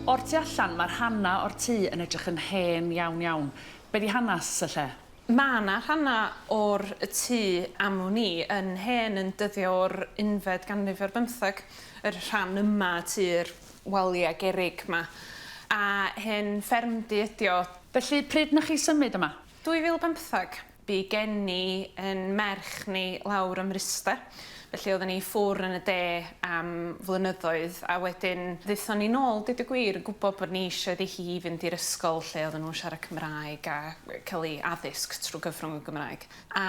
O'r tu allan, mae'r rhannau o'r tŷ yn edrych yn hen iawn iawn. Be 'di hanes y lle? Mae 'na rhannau o'r tŷ am wn i yn hen, yn dyddio o'r unfed ganrif ar bymtheg, yr rhan yma, tŷ'r waliau gerrig 'ma. A hen ffermdy ydi o. Felly, pryd 'na chi symud yma? 2015, bu geni 'yn merch ni lawr ym Mryste, felly oedden ni i ffwr' yn y de am flynyddoedd a wedyn ddaethon ni nôl, deud y gwir, yn gwybod bod ni eisiau iddi hi fynd i'r ysgol lle oedden nhw'n siarad Cymraeg a cael ei addysg trwy gyfrwng y Gymraeg. A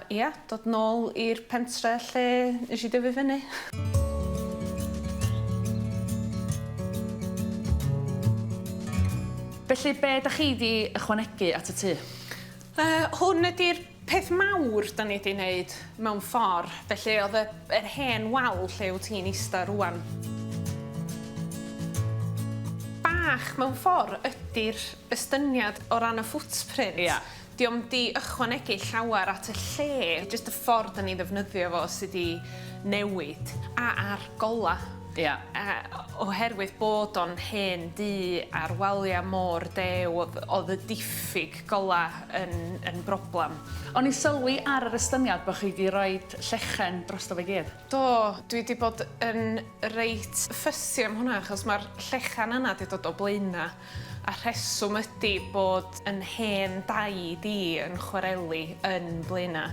ia, dod nôl i'r pentre lle nes i dyfu fyny. Felly, be dach chi 'di ychwanegu at y tŷ? Yy, hwn ydi'r peth mawr 'dan ni 'di neud mewn ffor. Felly o'dd y yr hen wal lle wt ti'n ista rŵan. Bach mewn ffor ydi'r estyniad o ran y footprint. Ia. 'Di o'm 'di ychwanegu llawer at y lle, jyst y ffor 'dan ni'n ddefnyddio fo sy 'di newid. A a'r gola. Ia. A oherwydd bod o'n hen dŷ a'r walia mor dew o'dd o'dd y diffyg gola yn yn broblam. O'n i'n sylwi ar yr estyniad bo' chi 'di roid llechen drosto fo i gyd. Do, dwi 'di bod yn reit fussy am hwnna achos ma'r llechan yna 'di dod o Blaena' a rheswm ydi bod 'yn hen daid i yn chwareli yn Blaena'.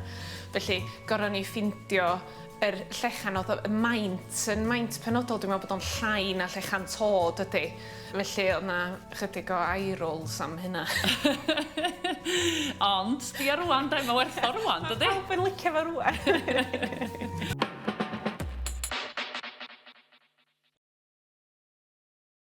Felly goron ni ffindio yr llechan oedd y maint yn maint penodol, dwi'n meddwl bod o'n llai na llechan to, dydy? Felly oedd 'na chydig o eye rolls am hynna. Ond, sbia rŵan de, mae werth o rŵan, dydy? Mae pawb yn licio fo rŵan.